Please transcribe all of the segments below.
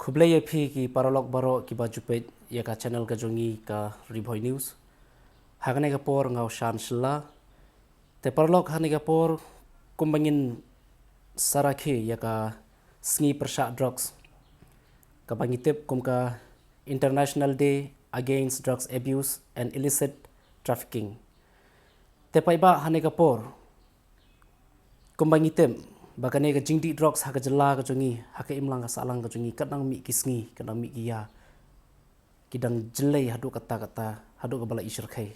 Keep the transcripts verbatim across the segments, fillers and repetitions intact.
Khublei ïa phi ki paralok baroh kiba ju peit ïa ka channel ka jong ngi ka Ri Bhoi News. Ha kane ka por nga u Shan Shylla. Te paralok, ha kane ka por kumba ngin sa rakhe ïa ka sngi pyrshah drugs, kaba ngi tip kum ka International Day Against Drugs Abuse and Illicit Trafficking. Te paidbah, ha kane ka por kumba ngi tip ba kane ka jingdih drugs ha ka jylla ka jong ngi, ha ka imlang ka sahlang ka jong ngi, ka dang mih ki sngi, ka dang mih ki ïa, ki dang jyllei haduh katta katta, haduh kaba la i shyrkhei.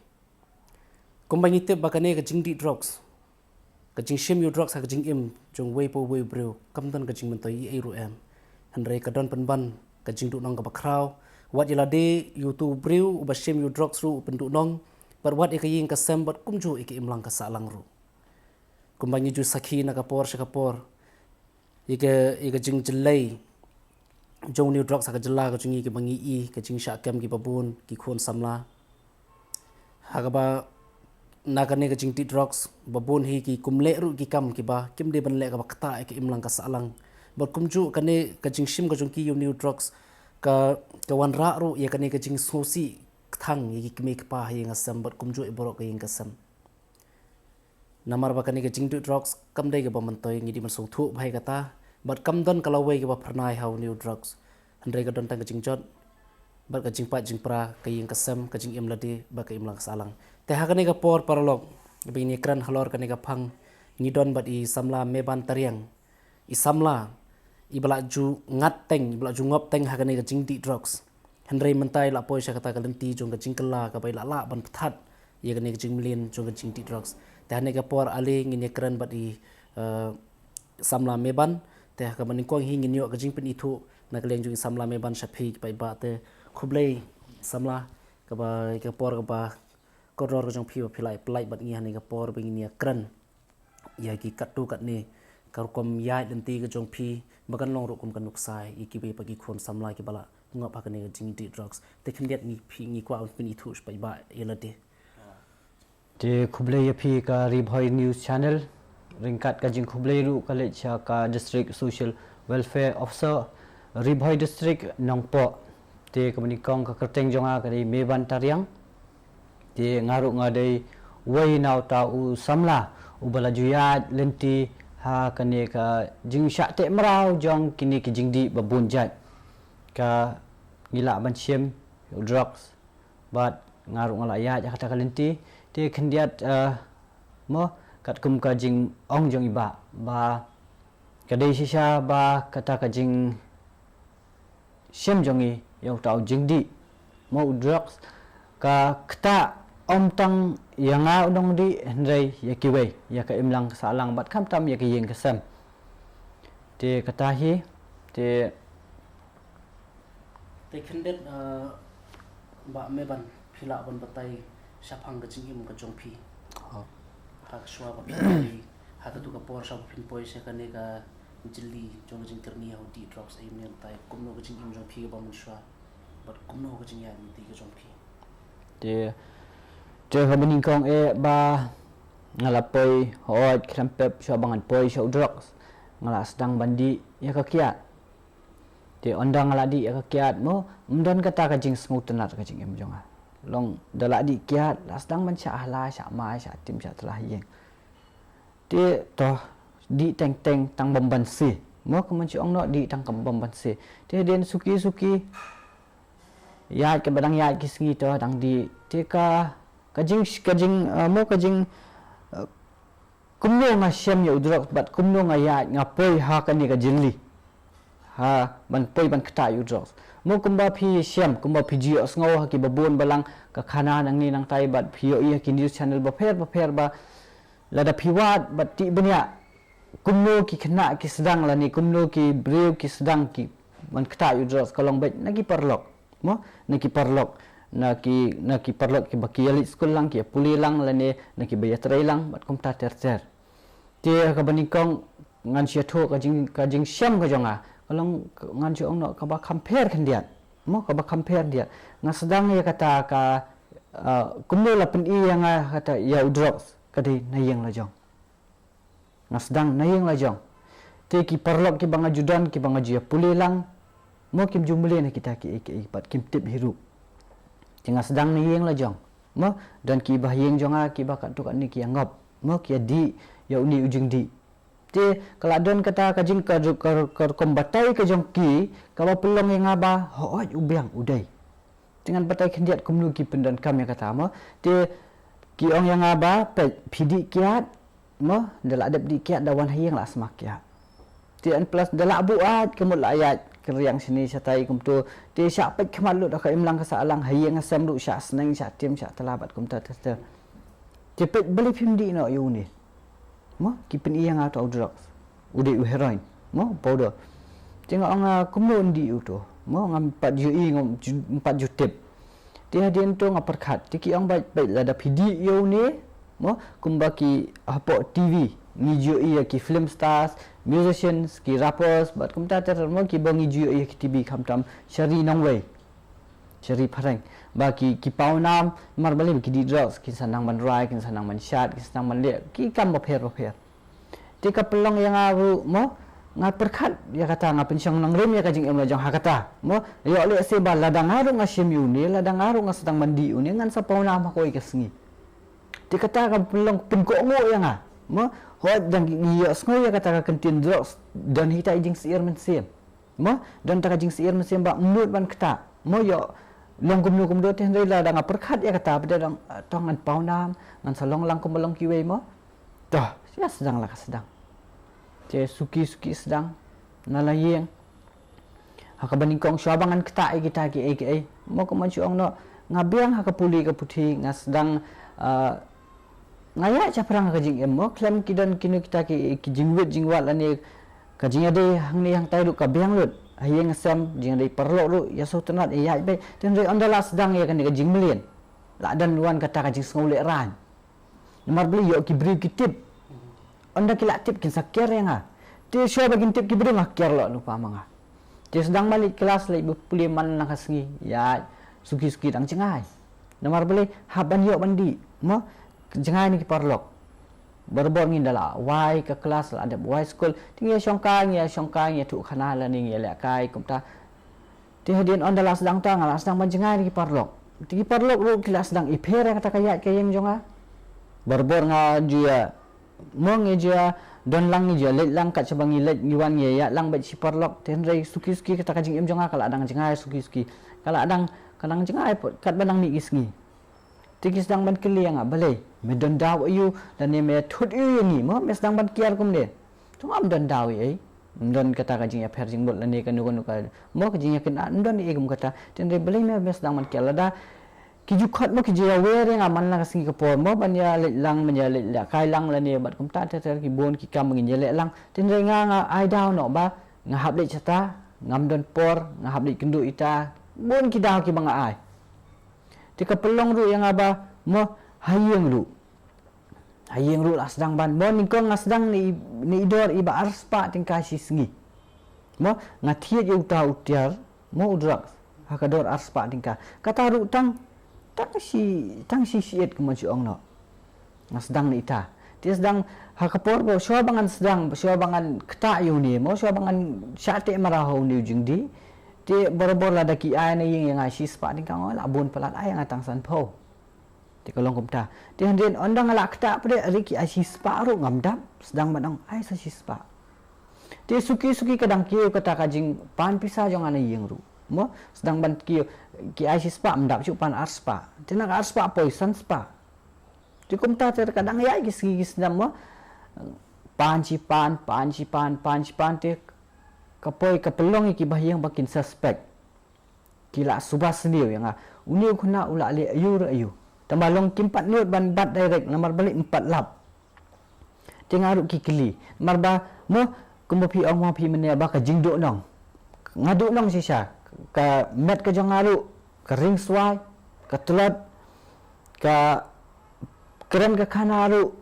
Kumba ngi tip ba kane ka jingdih drugs, ka jingshim ïa u drugs ha ka jingim jong uwei pa uwei u briew kam don ka jingmyntoi ei ei ruh em. Hynrei ka don pynban ka jingduhnong kaba khraw. Wat ïa lade ïa uto u briew uba shim ïa u drugs ruh u pynduhnong, bad wat ïa ka ïing ka sem bad kumjuh ïa ka imlang ka sahlang ruh. Kumba ngi ju sakhi na ka por sha ka por ïa ka, ïa ka jingjyllei jong une u drugs ha ka jylla ka jong ngi, kiba ngi i ka jingshah kem kiba bun ki khun samla. Ha kaba na kane ka jingdih drugs ba bun hi ki kum leh ruh ki kam kiba kim dei ban leh, kaba ktah ïa ka imlang ka sahlang. Bad kumjuh kane ka jingshim ka jong ki ïa une u drugs ka, ka wanrah ruh ïa kane ka jingsngewsih kthang ïa ki kmie kpa ha ïing ha sem bad kumjuh ïa baroh ka ïing ka sem. Namar ba kane ka jingdih drugs kam dei kaba myntoi, ngi dei ban sngewthuh bha ïa kata. Bad kam don ka lawei kaba phyrnai ha une u drugs. Hynrei ka don tang ka jingjot bad ka jingpait jingpra ka ïing ka sem, ka jingim lade bad ka imlang ka sahlang. Te ha kane ka por paralok, ba ngin ïa kren halor kane ka phang, ngi don bad i samla Meban Tariang. I samla iba la ju ngat teng, iba la ju ngop teng ha kane ka jingdih drugs. Hynrei mynta i la poi sha kata ka lynti jong ka jingkylla kaba i la lah ban pynthad ïa kane ka jingmlien jong ka jingdih drugs. Te ha kane ka por ale ngin ïa kren bad i, eh, samla Meban. Te ha kaba nyngkong hi ngin ïoh ka jingpynithuh na ka liang jong i samla Meban sha phi paidbah. Te khublei samla, kaba ka por kaba kordor ka jong phi ba phi la pyllait bad ngi ha kane ka por ba ngin ïa kren ïa ki katto katne ka rukom ïaid lynti ka jong phi, ba kan long ruh kum ka nuksa ïa kiwei pat ki khun samla kiba la ngop ha kane ka jingdih drugs. Te khyndiat ngi phi, ngi kwah ban pynithuh sha paidbah ïa lade. Te khublei ïa phi ka Ri Bhoi News Channel. Ryngkat ka jingkhublei ruh ka leit sha ka District Social Welfare Officer Ri Bhoi District Nongpoh. Te kaba nyngkong ka kyrteng jong nga ka dei Meban Tariang. Te nga ruh nga dei uwei na uta u samla uba la ju ïaid lynti ha kane ka jingshah teh mraw jong kine ki jingdih ba bun jait. Ka ngi lah ban shim u drugs bad nga ruh nga la ïaid ha kata ka lynti. Te khyndiat, eh, mo, katkum ka jingong jong i bah ba ka dei shisha ba kata ka jing shim jong i ïa uta u jingdih, mo, u drugs, ka ktah ym tang ïa nga u nongdih hynrei ïa kiwei, ïa ka imlang ka sahlang bad khamtam ïa ka ïing ka sem. Te kata hi, te Te khyndiat, eh, Bah Meban, phi lah ban batai shaphang ka jingim ka jong phi. Ha ka shuwa ba phin poi, ha katu ka por shuwa ba phin poi sha kane ka jylli jong ka jingkyrni ha u dih drugs, ai mynta kumno ka jingim jong phi kaba mynshuwa bad kumno ka jingïaid lynti ka jong phi? Te, te kaba nyngkong eh ba nga la poi, hooid, khlem pep shuwa ba ngan poi sha u drugs, nga la sdang ban dih ïa ka kiad. Te ynda nga la dih ïa ka kiad mo, ym don kata ka jingsngewtynnat ka jingim jong nga. Long da la dih kiad la sdang ban shah halai, shah mai, shah tim, shah tlah ïing. Te to dih teng teng tang bym banse. Mo, ka man shu ong noh dih tang ka bym banse. Te dien suki suki ïaid kaba dang ïaid ki sngi to dang dih. Te ka, ka jing, ka jing, eh, mo, ka jing, eh, kumno nga shem ïa u drugs bad kumno nga ïaid, nga poi ha kane ka jylli. Ha, ban poi ban ktah ïa u drugs. Mo, kumba phi shem, kumba phi ju ïohsngew ha kiba bun balang, ka khana nangne nangtai bad phi ïohi ha ki news channel bapher bapher ba lada phi wad bad tih bniah kumno ki khynnah ki sdang lane kumno ki briew ki sdang ki ban ktah ïa u drugs, ka long beit na ki paralok. Mo, na ki paralok, na ki, na ki paralok kiba ki ïa leit skul lang, ki ïa pule lang lane na kiba ïa trei lang bad kumta ter ter. Te kaba nyngkong ngan shu ïathuh ka jing, ka jingshem ka jong nga, ka long ngan shu ong noh kaba kham pher khyndiat. Mo, kaba kham pher khyndiat. Nga sdang ïa kata ka, ah, kumno la pyni ïa nga kata ïa u drugs, ka dei na ïing la jong. Nga sdang na ïing la jong. Te ki paralok kiba nga ju don, kiba nga ju ïa pule lang, Mo kim ju mlien ha kita ki ei ki ei pat kim tip hi ruh. Te nga sdang na ïing la jong. Mo don ki ba ha ïing jong nga ki ba katto katne ki ïa ngop. Mo ki ïa dih ïa une u jingdih. Te ka la don kata ka jing ka, ka, ka rukom batai ka jong ki kaba pynlong ïa nga ba hooid u biang u dei. Te ngan batai khyndiat kumno ki pyndonkam ïa kata mo. Te ki ong ïa nga ba peit phi dih kiad mo, da la dep dih kiad da wan ha ïing la sma kiad. Te and plus da la buaid ka mut la ïaid ka riang shane shatai kumto. Te shah peit khmat lut ha ka imlang ka sahlang, ha ïing ha sem ruh shah sneng shah tim shah tla bad kumta ter ter. Te peit balei phim dih noh ïa une. Mo ki pyni ïa nga uta u drugs. U dei u heroin. Mo powder. Te nga ong nga kumno un dih uto. Mo ngam pat ju i ngam ju- ngam pat ju tip. Te hadien to nga pyrkhat. Te ki ong bad bad lada phi dih ïa une. Mo kumba ki hapoh T V. Ngi ju i ïa ki film stars, musicians, ki rappers, bad kumta ter ter mo kiba ngi ju i ïa ki T V khamtam sha ri nongwei. Sha ri phareng. Ba ki ki paw nam mar balei ba ki dih drugs, kin sa nang ban rai, kin sa nang ban shad, kin sa nang ban leh ki kam bapher bapher. Te ka pynlong ïa nga ruh mo nga pyrkhat ïa kata, nga pynshong nongrim ïa ka jingim la jong ha kata mo. Ïoh lehse ba lada nga ruh nga shim ïa une, lada nga ruh nga sdang ban dih ïa une ngan sa paw nam ha kawei ka sngi. Te kata ka pynlong pynkohnguh ïa nga mo. Hooid dang ngi ïohsngew ïa kata ka kyntien drugs don hi ta i jingsyier mynsiem. Mo don ta ka jingsyier mynsiem ba mut ban ktah mo ïoh long kumno kumno, te hynrei lada nga pyrkhat ïa kata ba dang to ngan paw nam, ngan sa long lang kumba long kiwei mo. To ïa sdang la ka sdang. Te suki suki sdang na la ïing. Ha kaba nyngkong shuwa ba ngan ktah ïa kita ki ei ki ei mo, kumba shu ong noh, nga biang ha ka pule ka puthi, nga sdang, ah, nga ïaid shaphrang ha ka jingim mo, khlem ki don kino kita ki ki jingwit jingwat lane ka jingïadei hangne hangtai ruh ka biang lut. Ha ïing ha sem jingïadei paralok ruh ïa sngewtynnat ïa ïaid beit. Te hynrei ynda la sdang ïa kane ka jingmlien la don wan kata ka jingsngew lehraiñ. Namar balei ïoh ki briew ki tip. Ynda ki la tip kin sa kiar ïa nga. Te shuwa ba kin tip ki briew nga kiar lok lypa ma nga. Te sdang ma leit klas leit ba pule man la ka sngi ïa suki suki dang jngai. Namar balei hap ban ïoh ban dih mo jngai na ki paralok. Barabor ngin da la wai ka klas la dep wai skul te ngi ïa shongkai ngi ïa shongkai ngi ïa thuh khana lane ngi ïa lehkai kumta. Te hadien ynda la sdang ta nga la sdang ban jngai na ki paralok. Te ki paralok ruh ki la sdang i pher ïa kata ka ïaid ka ïeng jong nga. Barabor nga ju ïa mo ngi ju ïa don lang ngi ju ïa leit lang kat shaba ngi leit ngi wan ngi ïa ïaid lang bad shi paralok. Te hynrei suki suki kata ka jingim jong nga ka la dang jngai suki suki. Ka la dang ka dang jngai pat kat ba nang mih ki sngi. Te ki sdang ban kylli ïa nga balei me don daw aïu lane me thut aïu ïa ngi mo me sdang ban kiar kumne. To ngam don daw ei ei. Ngam don kata ka jingïapher jingmut lane kano kano ka mo ka jingïakynad ngam don ei ei kum kata. Te hynrei balei me me sdang ban kiar lada ki ju khot mo ki ju ïawer ïa nga man la ka sngi ka por mo ban ïa leit lang ban ïa leit lehkai lang lane bad kumta ter ter ki bun ki kam ba ngin ïa leh lang. Te hynrei nga nga ai daw noh ba nga hap leit shata ngam don por nga hap leit kynduh ita bun ki daw kiba nga ai. Te ka pynlong ruh ïa nga ba mo ha ïing ruh. Ha ïing ruh la sdang ban mo nyngkong nga sdang na i na i dor iba arspah tyngka shi sngi. Mo nga thied ïa uta u tiar mo u drugs ha ka dor arspah tyngka. Kata ruh tang tang shi tang shi shiit kumba shu ong noh. Nga sdang na ita. Te sdang ha ka por ba shuwa ba ngan sdang shuwa ba ngan ktah ïa une mo shuwa ba ngan shah teh mraw ha une u jingdih. Te barabor lada ki ai na ïing ïa nga shispah tyngka nga la bun palat ai ïa nga tang sanphew. Te ka long kumta. Te hynrei ynda nga la ktah pat de ri ki ai shispah ruh ngam dap sdang ban ong ai sa shispah. Te suki suki ka dang kiew kata ka jingpan pisa jong nga na ïing ruh. Mo sdang ban kiew ki ai shispah ym dap shuh pan arspah. Te na ka arspah poi sanspah. Te kumta te ka dang ïaid ki sngi ki snem mo pan shi pan pan shi pan pan shi pan te ka poi ka pynlong ïa kiba ha ïing ba kin suspect. Ki la suba sniew ïa nga une u khynnah u la leh aïu re aïu. Tangba long kim pat nud ban bat direct namar balei ym pat lap. Te nga ruh ki kylli namar ba mo kumba phi ong mo phi mynne ba ka jingduh nong. Nga duh nong shisha ka met ka jong nga ruh ka ring swai ka tlot ka kren ka khana ruh.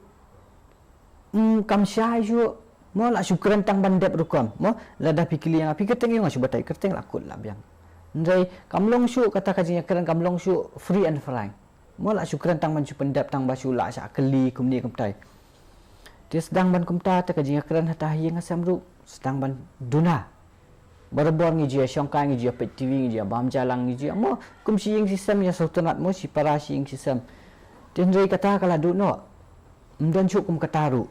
Ym kam shai shuh mo la shu kren tang ban dep rukom mo lada phi kylli ïa nga phi kyrteng ïa nga shu batai kyrteng la kut la biang. Hynrei kam long shuh kata ka jingïakren kam long shuh free and frank. Mo la shu kren tang ban shu pyndep tang ba shu la sha kylli kumne kumtai. Te sdang ban kumta te ka jingïakren hata ha ïing ha sem ruh sdang ban duna. Barabor ngi ju ïa shongkai, ngi ju ïa peit T V, ngi ju ïa bam jalang, ngi ju ïa mo, kum shi ïing shi sem ïa sawtynnat mo, shi para shi ïing shi sem. Te hynrei kata ka la duh noh. Ym don shuh kum kata ruh.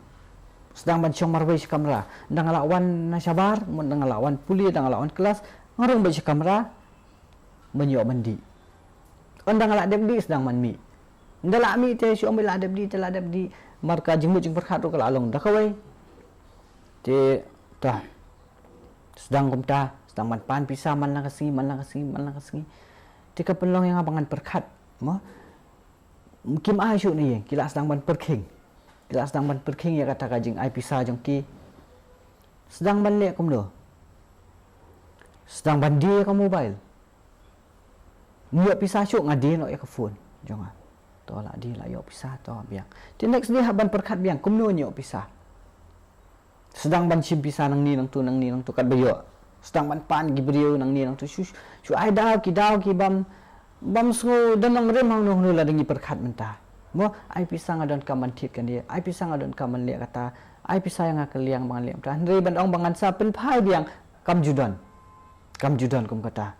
Sdang ban shong marwei sha kamra. Ynda nga la wan na shabar, mo ynda nga la wan pule, ynda nga la wan klas, nga rung beit sha kamra ban ïoh ban dih. Ynda nga la dep dih sdang ban mih. Ynda la mih te shu ong beit la dep dih, te la dep dih. Mar ka jingmut jingpyrkhat ruh ka la long da kawei. Te ta sdang kumta, sdang ban pan pisa man la ka sngi, man la ka sngi, man la ka sngi. Te ka pynlong ïa nga ba ngan pyrkhat mo. Kim ai shuh na ïing, ki la sdang ban pyrkhing. Ki la sdang ban pyrkhing ïa kata ka jingai pisa jong ki. Sdang ban leh kumno? Sdang ban die ïa ka mobile. Ym ïoh pisa shuh, nga die noh ïa ka phone jong nga. To la die, la ïoh pisa, to biang. Te next day hap ban pyrkhat biang, kumno ïoh pisa. Sdang ban shim pisa nangne nangtu, nangne nangtu katba ïoh. Sdang ban pan ki briew nangne nangtu, shu, shu ai daw ki, daw ki bam, bam sngew da nongrim hangno hangno lada ngi pyrkhat mynta. Mo, ai pisa nga donkam ban thied kane, ai pisa nga donkam ban leh kata, ai pisa ïa nga ka liang ba ngan leh mynta. Hynrei ban ong ba ngan sa pynphai biang, kam ju don. Kam ju don kum kata.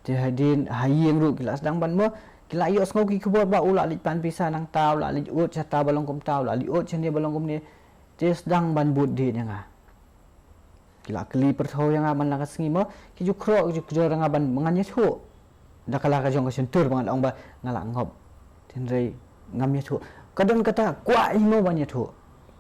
Te hadien ha ïing ruh ki la sdang ban mo, ki la ïohsngew ki khubor ba u la leit pan pisa nangta, u la leit ud shata ba long kumta, u la leit ud shane ba long kumne. Te sdang ban bud dien ïa nga. Ki la kylli pyrthew ïa nga man la ka sngi mo, ki ju khroh ki ju kjor ïa nga ban ngan ïathuh. Da ka la ka jong ka shyntur ba ngan ong ba nga la ngop. Hynrei ngam ïathuh. Ka don kata kwah hi mo ban ïathuh.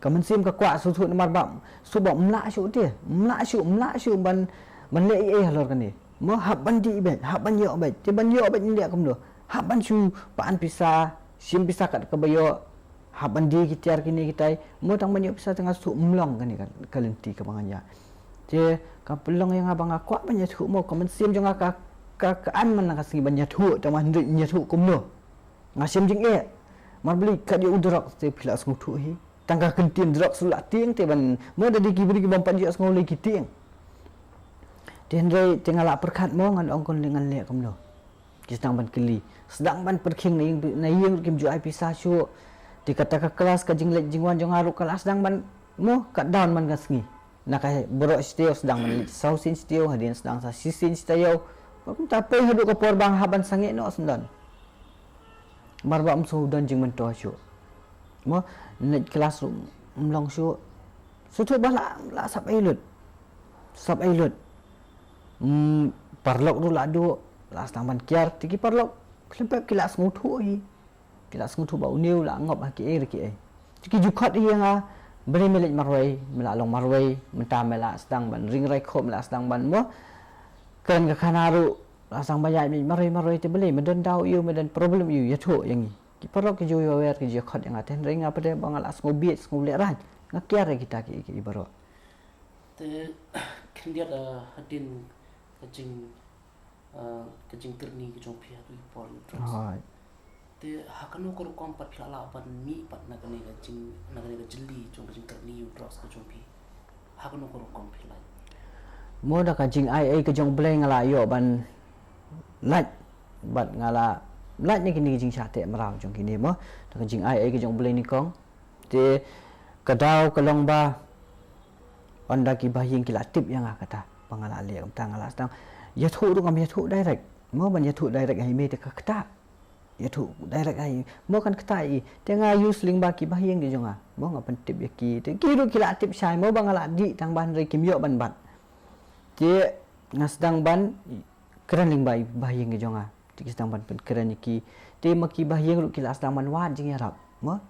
Ka mynsiem ka kwah sngewthuh namar ba shu ba ym lah shuh te, ym lah shuh, ym lah shuh ban, ban leh ei ei halor kane. Mo hap ban dih beit, hap ban ïoh beit. Te ban ïoh beit ngi leh kumno? Hap ban shu pan pisa, shim pisa kat kaba ïoh. Hap ban die ki tiar kine kitai. Mo tang ban ïoh pisa tang nga shu ym long kane ka, ka lynti kaba ngan ïa. Te ka pynlong ïa nga ba nga kwah ban ïathuh mo, ka mynsiem jong nga ka, ka, ka an man la ka sngi ban ïathuh, tang ban hynrei ïathuh kumno. Nga shem jingeh. Mar bli kat ïa u drok te phi la sngewthuh hi. Tang ka kyntien drok shu la tieng te ban mo da dei ki briew ki bym pat ïohsngew lei ki tieng. Te hynrei te nga la pyrkhat mo ngan ong kon lei ngan leh kumno. Ki sdang ban kylli. Sdang ban pyrkhing na ïing, na ïing ruh kim ju ai pisa shuh. Te kata ka klas ka jingleit jingwan jong nga ruh ka la sdang ban mo cut down man ka sngi. Na ka baroh shi taïew sdang ban leit saw sien shi taïew, hadien sdang sa shisien shi taïew. Ba kumta poi haduh ka por ba nga hap ban sangeh noh syndon. Mar ba ym shu don jingmyntoi shuh. Mo, leit klas ruh ym long shuh. Shu thuh ba la, la sap ei lut. Sap ei lut. Hmm, paralok ruh la duh, la sdang ban kiar, te ki paralok khlem pep ki la sngewthuh hi. Ki la sngewthuh ba une u la ngop ha kiei re kiei. Te ki ju khot ïa nga, balei me leit marwei, me la long marwei, mynta me la sdang ban ring rai khuh, me la sdang ban mo. Kren ka khana ruh, la sdang ban ïaid marwei marwei te balei, me don daw ïa u, me don problem ïa u, ïathuh ïa ngi. Ki paralok ki ju ïoh wer ki ju khot ïa nga te hynrei nga pat ba nga la sngewbieit, sngewlehraiñ. Nga kiar ïa kita ki, ki baroh. Te khyndiat, ah, hadien ka jing, ah, ka jingkyrni ka jong phi ha ki por ïa u drugs. Hooid. Te ha kano ka rukom pat phi la lah ban mih pat na kane ka jing, na kane ka jylli jong ka jingkyrni ïa u drugs ka jong phi? Ha kano ka rukom phi la? Mo da ka jingai ei ka jong Blei nga la ïoh ban lait bad nga la lait na kine ki jingshah teh mraw jong kine mo. Da ka jingai ei ka jong Blei nyngkong. Te ka daw ka long ba ynda ki bahaïing ki la tip ïa nga kata ba nga la leh kumta nga la sdang ïathuh ruh ngam ïathuh direct. Mo ban ïathuh direct ha i mei te ka ktah. Ïathuh direct ha i mo kan ktah i. Te nga use lyngba ki bahaïing ki jong nga. Mo nga pyntip ïa ki. Te ki ruh ki la tip shai mo ba nga la dih tang ba hynrei kim ïoh ban bat. Te nga sdang ban kren lyngba i bahaïing ki jong nga. Te ki sdang ban pynkren ïa ki. Te ma ki bahaïing ruh ki la sdang ban wad jingïarap. Mo?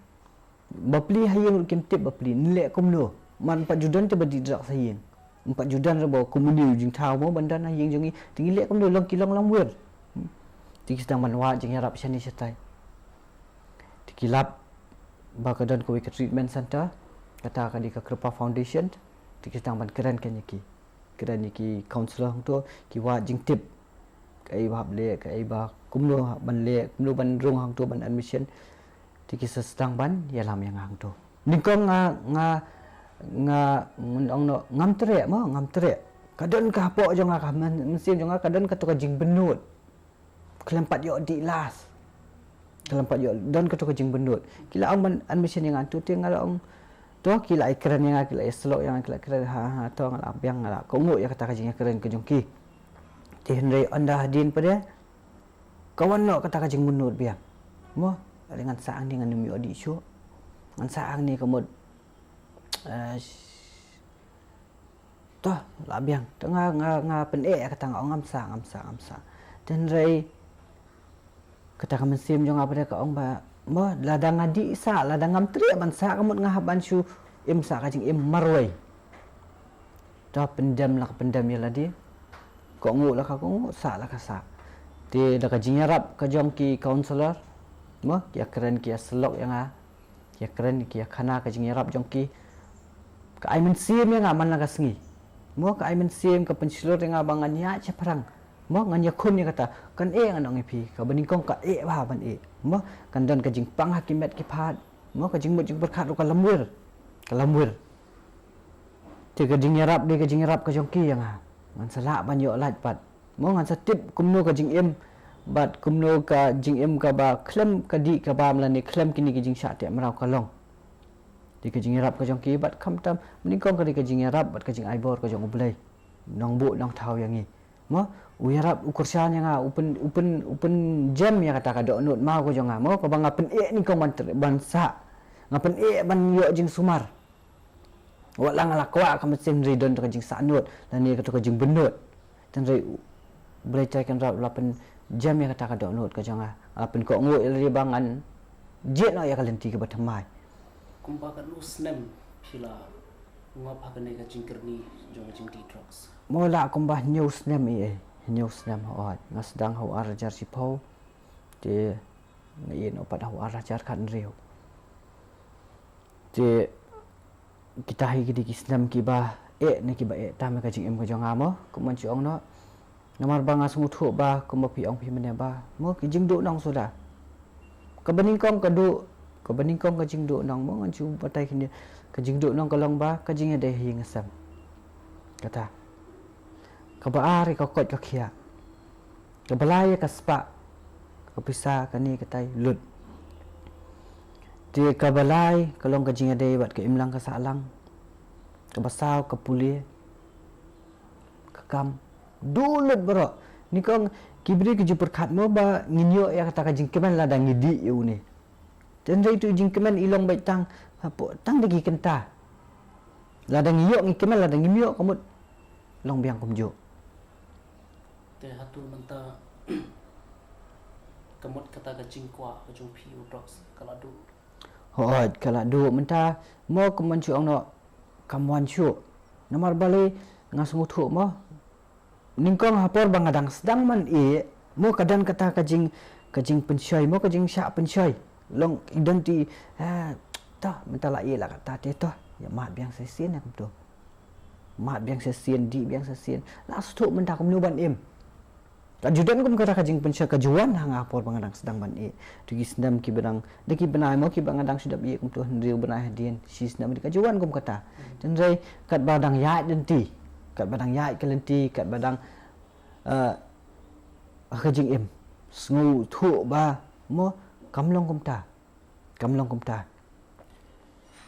Bapli ha ïing ruh kim tip bapli, ngi leh kumno. Man pat ju don te ba dih drugs ha ïing. Ym pat ju don re ba kum une u jingthaw mo ban don ha ïing jong ngi. Te ngi leh kumno long ki long lamwir. Hmm. Te ki sdang ban wad jingïarap shane shatai. Te ki lap ba ka don kawei ka treatment center. Kata ka dei ka Kyrpang Foundation. Te ki sdang ban kren kane ïa ki. Kren ïa ki counselor hangto, ki wad jingtip. Kaei ba hap leh, kaei ba kumno ban leh, kumno ban rung hangto ban admission. Te ki sa sdang ban ïalam ïa nga hangto. Nyngkong nga, nga, nga, ngan ong noh, ngam treh mo, ngam treh. Ka don ka hapoh jong nga, ka myn-, mynsiem jong nga, ka don kato ka jingbynnud. Khlem pat ïoh dih last. Khlem pat ïoh don kato ka jingbynnud. Ki la ong ban admission ïa nga hangto te nga la ong To ki la ïakren ïa nga, ki la ïasyllok ïa nga, ki la kren, ha ha, to nga la biang, nga la kohnguh ïa kata ka jingïakren ka jong ki. Te hynrei ynda hadien pat de ka wan noh kata ka jingbynnud biang. Mo, ngan sah hangne, ngan ym ïoh dih shuh. Ngan sah hangne ka mut, eh, to la biang. To nga, nga, nga pyneh ïa kata, nga ong ngam sah, ngam sah, ngam sah. Te hynrei kata ka mynsiem jong nga pat de ka ong ba, mo, lada nga dih sah, lada ngam treh ban sah, ka mut nga hap ban shu im sah ka jingim marwei. To pyndem la ka pyndem ïa lade, kohnguh la ka kohnguh, sah la ka sah. Te da ka jingïarap ka jong ki counsellor, mo, ki ïakren ki ïasyllok ïa nga, ki ïakren ki ïakhana ka jingïarap jong ki, ka ai mynsiem ïa nga man la ka sngi. Mo, ka ai mynsiem, ka pynshlur ïa nga ba ngan ïaid shaphrang. Mo, ngan ïakhun ïa kata, kan eh, ngan ong ïa phi, kaba nyngkong ka eh bha ban eh. Mo, kan don ka jingpang ha ki met ki phad. Mo, ka jingmut jingpyrkhat ruh ka lamwir, ka lamwir. Te ka jingïarap, dei ka jingïarap ka jong ki ïa nga, ngan sa lah ban ïoh lait pat. Mo, ngan sa tip kumno ka jingim, bad kumno ka jingim kaba khlem ka dih ka bam lane khlem kine ki jingshah teh mraw ka long. Dei ka jingïarap ka jong ki, bad khamtam nyngkong ka dei ka jingïarap bad ka jingaibor ka jong U Blei, Nongbuh Nongthaw ïa ngi. Mo, u ïarap, u kyrshan ïa nga, u pyn, u pyn, u pynjem ïa kata ka dohnud maw ka jong nga, mo, kaba nga pyneh nyngkong ban ter, ban sah, nga pyneh ban ïoh jingsumar. Wat la nga la kwah ka mynsiem, hynrei don to ka jingsahnud lane ka to ka jingbynnud. Te hynrei U Blei Trai Kynrad u la pynjem ïa kata ka dohnud ka jong nga, u la pynkohnguh ïa lade ba ngan jied noh ïa ka lynti kaba thymmai. Kumba katno snem phi la ngop ha kane ka jingkyrni jong ka jingdih drugs? Mo, la kumba hynñiew snem, eh, hynñiew snem, hooid. Nga sdang ha u ar hajar shiphew, te nga ïeh noh pat ha u ar hajar khathynriew. Te kita hi ki dei ki snem kiba eh ne kiba eh tam ïa ka jingim ka jong nga, mo, kumban shu ong noh. Namar ba nga sngewthuh ba kumba phi ong phi mynne ba, mo, ki jingduhnong suda. Kaba nyngkong ka duh, kaba nyngkong ka jingduhnong, mo, ngan shu batai kine, ka jingduhnong ka long ba ka jingïadei ha ïing ha sem. Kata kaba ar ïa ka koit ka khiah. Kaba lai ïa ka spah, ka pisa, kane katai lut. Te kaba lai ka long ka jingïadei bad ka imlang ka sahlang. Kaba saw ka pule, ka kam. Duh lut baroh. Nyngkong ki briew ki ju pyrkhat mo ba ngin ïoh ïa kata ka jingkmen lada ngi dih ïa une. Te hynrei tu jingkmen i long beit tang hapoh, tang da ki kynta. Lada ngi ïoh ngi kmen, lada ngim ïoh ka mut long biang kumjuh. Te hato mynta ka mut kata ka jingkwah ka jong phi u drugs ka la duh? Hooid, ka la duh mynta, mo, kumban shu ong noh, kam wan shuh. Namar balei? Nga sngewthuh mo, nyngkong ha por ba nga dang sdang ban ïeh, mo, ka don kata ka jing, ka jingpynshoi mo, ka jingshah pynshoi. Long i don ti, eh, to mynta la ïeh la kata te to, ïa mad biang shisien ïa kumto. Mad biang shisien, dih biang shisien. La sngewthuh mynta kumno ban im. Ka ju don kum kata ka jingpynshoi, ka ju wan ha nga ha por ba nga dang sdang ban ïeh. Tu ki snem kiba dang, da ki bnai mo kiba nga dang shu dep ïeh kumto, hynriew bnai hadien, shi snem, ka ju wan kum kata. Te hynrei katba dang ïaid lynti, katba dang ïaid ka lynti, katba dang, eh, ha ka jingim, sngewthuh ba mo kam long kumta. Kam long kumta.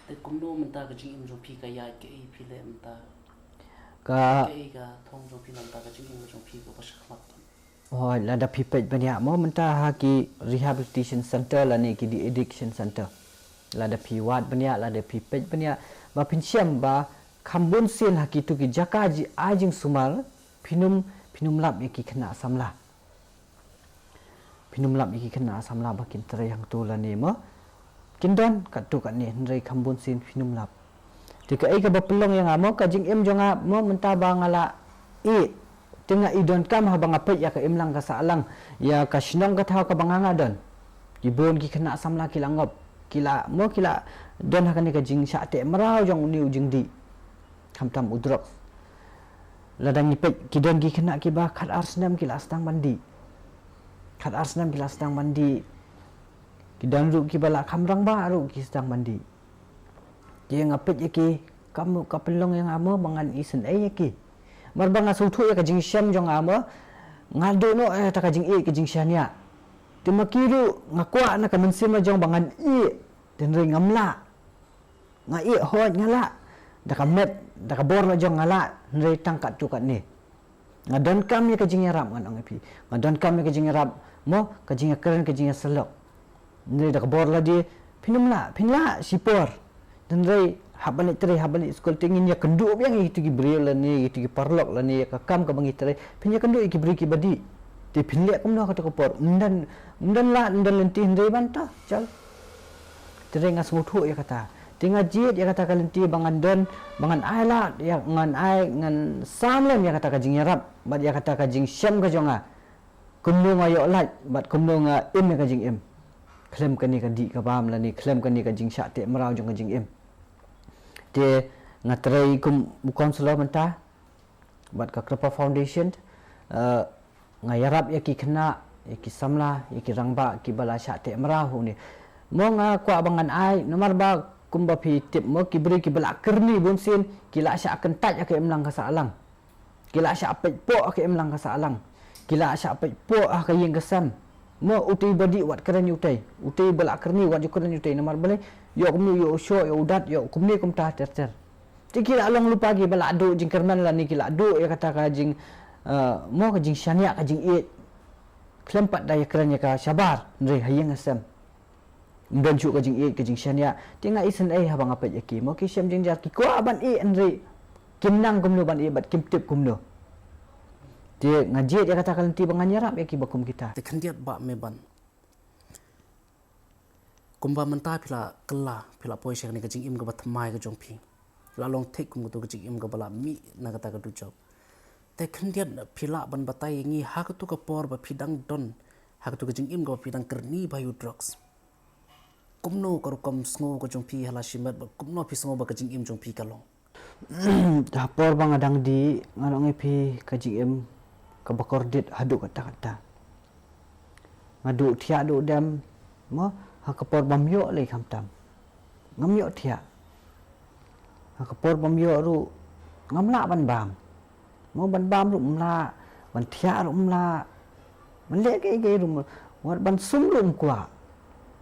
Te kumno mynta ka jingim jong phi ka ïaid, kaei phi leh mynta? Ka kaei ka thong jong phi mynta, ka jingim jong phi kaba shakhmat? Oh, lada phi peit ban ïa mo mynta ha ki rehabilitation center lane ki de-addiction center, lada phi wad ban ïa, lada phi peit ban ïa, ba phin shem ba kham bun sien ha kitu ki jaka ji ai jingsumar, phin ym, phin ym lap ïa ki khynnah samla. Phin ym lap ïa ki khynnah samla ba kin trei hangtu lane mo kin don katto katne, hynrei kham bun sien phin ym lap. Te kaei kaba pynlong ïa nga mo, ka jingim jong nga mo mynta ba nga la ïeh, te nga i donkam haba nga peit ïa ka imlang ka sahlang, ïa ka shnong ka thaw kaba nga nga don. Ki bun ki khynnah samla ki la ngop, ki la mo, ki la don ha kane ka jingshah teh mraw jong une u jingdih, khamtam u drugs. Lada ngi peit ki don ki khynnah kiba khatar snem ki la sdang ban dih. Khatar snem ki la sdang ban dih. Ki don ruh kiba la kham rangbah ruh ki sdang ban dih. Te nga peit ïa ki, kam, ka pynlong ïa nga mo ba ngan isynei ïa ki. Namar ba nga sngewthuh ïa ka jingshem jong nga mo, nga duh noh ïa kata ka jingïeit ka jingshaniah. Te ma ki ruh nga kwah na ka mynsiem la jong ba ngan ïeit, te hynrei ngam lah. Nga ïeh hooid nga lah. Da ka met, da ka bor la jong nga lah. Hynrei tang katto katne. Nga donkam ïa ka jingïarap ngan ong ïa phi. Nga donkam ïa ka jingïarap mo, ka jingïakren, ka jingïasyllok. Hynrei da ka bor lade, phin ym lah, phin lah shipor. Hynrei hap ban leit trei, hap ban leit skul te ngin ïakynduh biang ïa kito ki briew lane, ïa kito ki paralok lane, ïa ka kam kaba ngi trei. Phin ïakynduh ïa ki briew kiba dih. Te phin leh kumno kato ka por. Ym don, ym don lad, ym don lynti hynrei ban ta, chal. Te nga sngewthuh ïa kata. Te nga jied ïa kata ka lynti ba ngan don, ba ngan ai lad, ïa ngan ai, ngan sam lem ïa kata ka jingïarap, bad ïa kata ka jingshem ka jong nga. Kumno nga ïoh lait, bad kumno nga im ïa ka jingim. Khlem kane ka dih ka bam lane, khlem kane ka jingshah teh mraw jong ka jingim. Te nga trei kum u counsellor mynta, bad ka Kyrpang Foundation, eh, nga ïarap ïa ki khynnah, ïa ki samla, ïa ki rangbah, kiba la shah teh mraw hangne. Mo nga kwah ba ngan ai, namar ba kumba phi tip mo ki briew kiba la kyrni bunsien, ki la shah kyntait ïa ka imlang ka sahlang. Ki la shah peit poh ïa ka imlang ka sahlang. Ki la shah peit poh ïa ka ïing ka sem. Mo utei ba dih wat kren ïa utei. Utei ba la kyrni wat ju kren ïa utei namar balei. Ïoh kumno ïoh u shoh, ïoh u dat, ïoh kumne kumta ter ter. Te ki la long lypa kiba la duh jingkyrmen lane ki la duh ïa kata ka jing, eh, mo ka jingshaniah ka jingïeit. Khlem pat da ïakren ïa ka shabar, hynrei ha ïing ha sem. Ym don shuh ka jingïeit ka jingshaniah, te nga isynei haba nga peit ïa ki. Mo ki shem jingjia ki kwah ban ïeh hynrei kim nang kumno ban ïeh bad kim tip kumno. Te nga jied ïa kata ka lynti ba ngan ïarap ïa kiba kum kita. Te khyndiat bah me ban. Kumba mynta phi la kylla, phi la poi sha kane ka jingim kaba thymmai ka jong phi. La long thik kum kato ka jingim kaba la mih na kata ka dujok. Te khyndiat phi lah ban batai ïa ngi ha kato ka por ba phi dang don, ha kato ka jingim kaba phi dang kyrni bha ïa u drugs. Kumno ka rukom sngew ka jong phi ha la shimet bad kumno phi sngew ba ka jingim jong phi ka long. Ha por ba nga dang dih, ngan ong ïa phi ka jingim kaba kordit haduh katta katta. Nga duh thiah duh dem, mo, ha ka por bym ïoh lei khamtam. Ngam ïoh thiah. Ha ka por bym ïoh ruh, ngam lah ban bam. Mo ban bam ruh ym lah, ban thiah ruh ym lah. Ban leh kaei kaei ruh ym lah. Wat ban sum ruh ym kwah.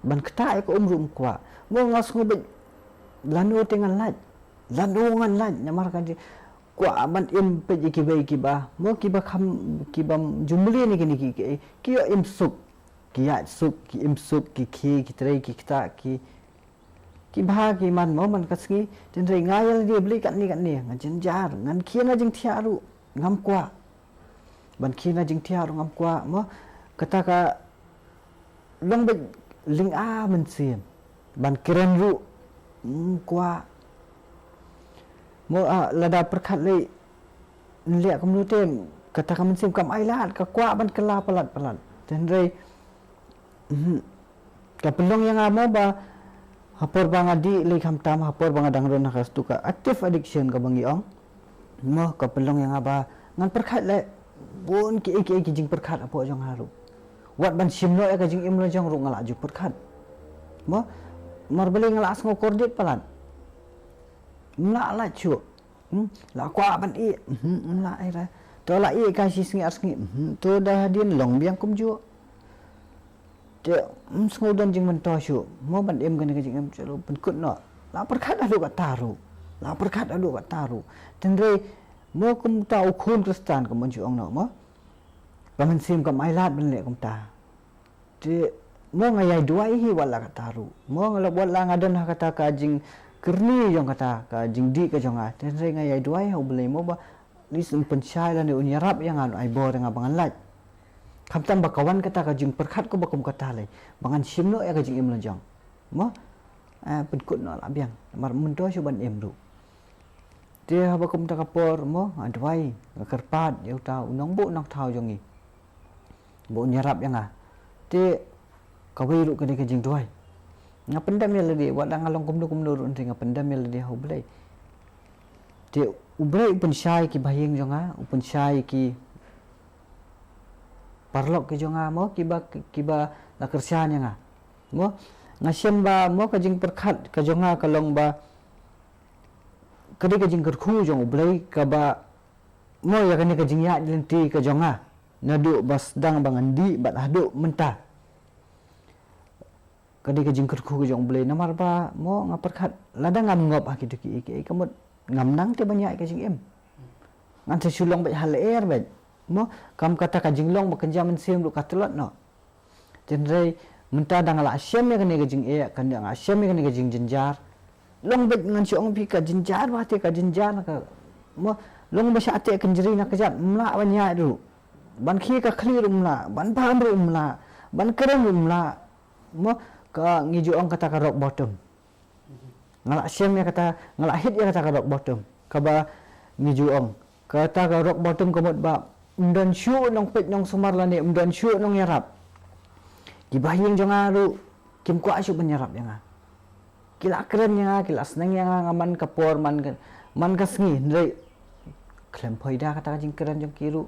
Ban ktah ïa ka um ruh ym kwah. Mo nga sngew beit lano te ngan lait. Lano ngan lait namar ka jing kwah ban im peit ïa kiwei kiba. Mo kiba kham, kiba ju mlien ïa kine ki, ki, ki ïoh im suk. Ki ïaid suk, ki im suk, ki khie, ki trei, ki ktah, ki, ki bha, ki man mo man ka sngi. Te hynrei nga ïa lade balei katne katne, nga jynjar, ngan khie na jingthiah ruh, ngam kwah. Ban khie na jingthiah ruh ngam kwah, mo. Kata ka long beit lynga mynsiem. Ban kren ruh ym kwah. Mo, ah, lada pyrkhat lei, leh kumno te, kata ka mynsiem kam ailad, ka kwah ban kylla palat palat. Te hynrei, mhm. Ka pynlong ïa nga mo ba, ha por ba nga dih lei khamtam, ha por ba nga dang run ha kato ka active addiction kaba ngi ong. Mo, ka pynlong ïa nga ba ngan pyrkhat leh bun kiei kiei ki jingpyrkhat hapoh jong nga ruh. Wat ban shim noh ïa ka jingim la jong ruh nga la ju pyrkhat. Mo, namar balei nga la sngew kordit palat. Ym lah lait shuh. Hmm, la kwah ban ïeh. Hmm, ym lah ïa. To la ïeh ka shi sngi ar sngi. Hmm, to da hadien long biang kumjuh. Te, ym sngew don jingmyntoi shuh. Mo ban im kane ka jingim, chalo pynkut noh. La pyrkhat haduh katta ruh. La pyrkhat haduh katta ruh. Te hynrei mo kumta u khun Khristan kumba ju ong noh mo. Ka mynsiem kam ailad ban leh kumta. Te mo nga ïai duwai hi wat la katta ruh. Mo nga la, wat la nga don ha kata ka jingkyrni jong kata ka jingdih ka jong nga. Te hynrei nga ïai duwai ha U Blei mo ba at least un pynshai lane un ïarap ïa nga, un ai bor ïa nga ba ngan lait. Khamtam ba ka wan kata ka jingpyrkhat kaba kum kata lei, ba ngan shim noh ïa ka jingim la jong. Mo, eh, pynkut noh la biang. Namar ym don shuh ban im ruh. Te haba kumta ka por mo, nga duwai, nga kyrpad ïa uta u nongbuh nongthaw jong ngi ba un ïarap ïa nga. Te kawei ruh ka dei ka jingduwai. Nga pyndem ïa lade, wat la nga long kumno kumno ruh, te nga pyndem ïa lade ha U Blei. Te U Blei u pynshai ki bahaïing jong nga, u pynshai ki paralok ki jong nga mo, kiba, kiba la kyrshan ïa nga. Mo, nga shem ba mo ka jingpyrkhat ka jong nga ka long ba ka dei ka jingkyrkhu jong U Blei kaba mo ïa kane ka jingïaid lynti ka jong nga. Naduh ba sdang ba ngan dih bad haduh mynta. ka dei ka jingkyrkhu ka jong U Blei, namar ba mo nga pyrkhat lada ngam ngop ha kito kiei kiei ka mut ngam nang te ban ïaid ka jingim. Ngan sa shu long beit ha lyer beit. Mo, kam kata ka jinglong ba kynja mynsiem ruh ka tlot noh. Hynrei mynta da nga la shem ïa kane ka jingeh, kane nga shem ïa kane ka jingjynjar. Long beit, ngan shu ong phi, ka jynjar ba te ka jynjar na ka, mo, long ba shah teh kynjri na ka jat, ym lah ban ïaid ruh. Ban khie ka khlieh ruh ym lah, ban bam ruh ym lah, ban kren ruh ym lah. Mo, ka ngi ju ong kata ka rock bottom. Nga la shem ïa kata, nga la hit ïa kata ka rock bottom. Kaba ngi ju ong kata ka rock bottom ka mut ba ym don shuh nongpeit nongsumar lane ym don shuh nongïarap. Kiba ha ïing jong nga ruh kim kwah shuh ban ïarap ïa nga. Ki la kren ïa nga, ki la sneng ïa nga, nga man ka por, man ka, man ka sngi, hynrei khlem poi da kata ka jingkren jong ki ruh.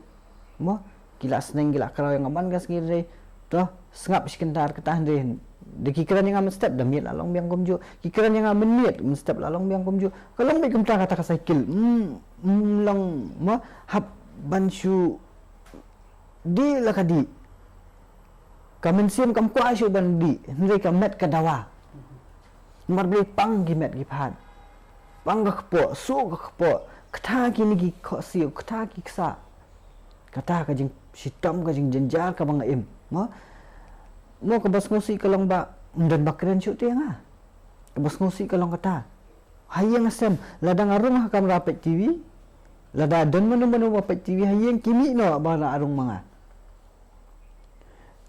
Mo, ki la sneng, ki la kraw ïa nga man ka sngi, hynrei to sngap shi kynta ar kynta, hynrei da ki kren ïa nga mynstep, da miet la long biang kumjuh. Ki kren ïa nga mynmiet, mynstep la long biang kumjuh. Ka long beit kumta kata ka cycle. Hmm, hmm, long, mo, hap ban shu dih la ka dih. Ka mynsiem kam kwah shuh ban dih, hynrei ka met ka dawa. Namar balei? Pang ki met ki phad, pang ka kpoh, suh ka kpoh, kata kine ki khohsiew, kata ki ksah. Kata ka jingshitom, ka jingjynjar kaba nga im. Mo, mo, kaba sngewsih ka long ba ym don ba kren shuh te ïa nga. Kaba sngewsih ka long kata. Ha ïing ha sem, lada nga rung ha kamra peit T V, lada don mano mano ba peit T V ha ïing, ki mih noh ba la rung ma nga.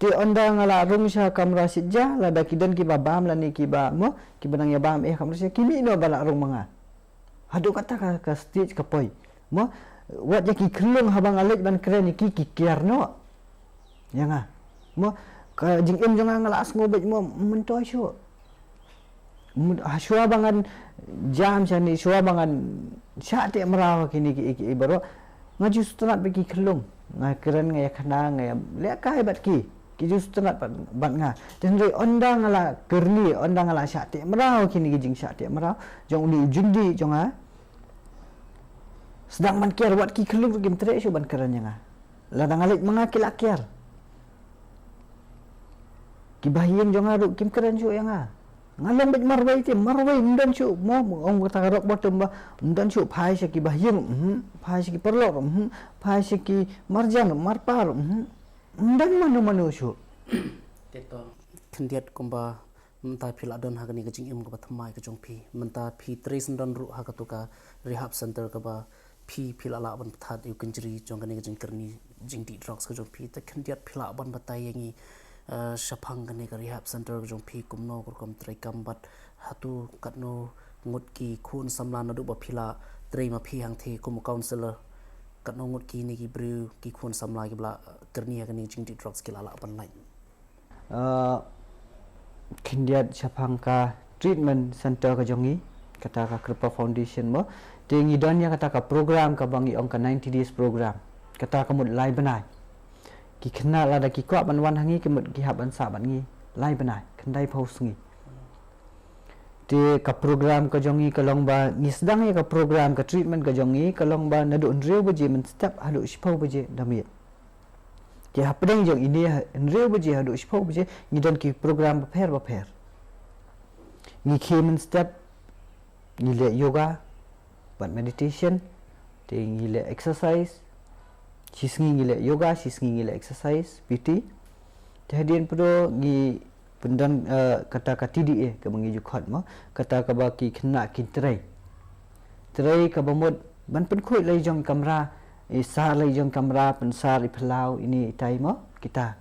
Te ynda nga la rung sha kamra shet ja, lada ki don kiba bam lane kiba, mo, kiba nang ïa bam eh ha kamra shet ja, ki mih noh ba la rung ma nga. Haduh kata ka, ka stage ka poi. Mo, wat ïa ki khyllung haba nga leit ban kren ïa ki, ki kiar noh ïa nga. Mo, ka jingim jong nga nga la sngew beit mo myntoi shuh. Mut, ha, shuwa ba ngan jam shane, shuwa ba ngan shah teh mraw ha kine kiei kiei baroh, nga ju sngewtynnat bad ki khyllung. Nga kren, nga ïa khana, nga ïa lehkai bad ki, ki ju sngewtynnat bad, bad nga. Te hynrei ynda nga la kyrni, ynda nga la shah teh mraw ha kine ki jingshah teh mraw jong une u jingdih jong nga, sdang ban kiar, wat ki khyllung ruh kim treh shuh ban kren ïa nga. Lada nga leit ma nga ki la kiar. Kiba ha ïing jong nga ruh kim kren shuh ïa nga. Nga long beit marwei te, marwei, ym don shuh, mo, ong kata ka rock bottom ba ym don shuh phai sha kiba ha ïing, mhm, phai sha ki paralok, mhm, phai sha ki marjan, marpa, mhm. Ym don mano mano shuh. Te to, khyndiat kumba mynta phi la don ha kane ka jingim kaba thymmai ka jong phi. Mynta phi trei syndon ruh ha katu ka rehab center kaba phi, phi la lah ban pynthat ïa u kynjri jong kane ka jingkyrni jingdih drugs ka jong phi. Te khyndiat phi lah ban batai ïa ngi, eh, shaphang kane ka rehab center ka jong phi, kumno ka rukom trei kam bad hato katno ngut ki khun samla naduh ba phi la trei ma phi hangtei kum u counselor, katno ngut kine ki briew, ki khun samla kiba la kyrni ha kane ka jingdih drugs ki la lah ban lait? Uh, khyndiat shaphang ka treatment center ka jong ngi, kata ka Kripa Foundation mo. Te ngi don ïa kata ka program kaba ngi ong ka ninety days program. Kata ka mut lai bnai. Ki khynnah lada ki kwah ban wan ha ngi, ka mut ki hap ban sah bad ngi lai bnai, khyndaiphew sngi. Te ka program ka jong ngi ka long ba ngi sdang ïa ka program ka treatment ka jong ngi ka long ba naduh hynriew baje mynstep haduh shiphew baje da miet. Te hapdeng jong ine, hynriew baje haduh shiphew baje, ngi don ki program bapher bapher. Ngi khie mynstep, ngi leh yoga bad meditation, te ngi leh exercise. Shi sngi ngi leh yoga, shi sngi ngi leh exercise, P T. Te hadien pdeng ngi pyndon, eh, kata ka T D A kaba ngi ju khot mo, kata kaba ki khynnah kin trei. Trei kaba mut ban pynkhuid la i jong kamra, i sar la i jong kamra, pynsar i phyllaw, ine itai mo, kita.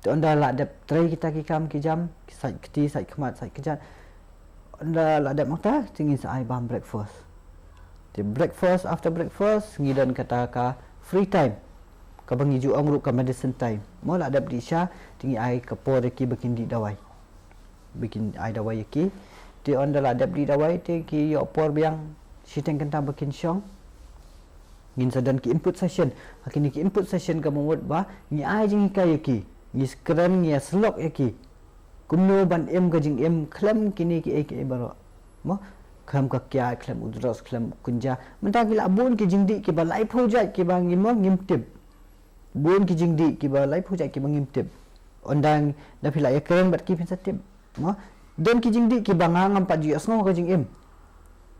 Te ynda la dep trei kita ki kam ki jam, ki sait kti, sait khmat, sait kjat, ynda la dep mynta, te ngin sa ai bam breakfast. Te breakfast, after breakfast ngi don kata ka free time, kaba ngi ju ong ruh ka medicine time. Mo, la dep dih sha, te ngi ai ka por ïa ki ba kin dih dawai, ba kin ai dawai ïa ki. Te ynda la dep dih dawai te ki ïoh por biang shiteng kynta ba kin shong. Ngin sa don ki input session. Ha kine ki input session ka mut ba ngi ai jinghikai ïa ki, ngi kren, ngi ïa syllok ïa ki kumno ban im ka jingim khlem kine kiei kiei baroh. Mo, khlem ka kiad, khlem u drugs, khlem u kynja. Mynta ki la bun ki jingdih kiba laiphew jait kiba ngi, mo, ngim tip. Bun ki jingdih kiba laiphew jait kiba ngim tip. Ynda da phi la ïa kren bad ki phin sa tip. Mo, don ki jingdih kiba nga ngam pat ju ïohsngew ka jingim.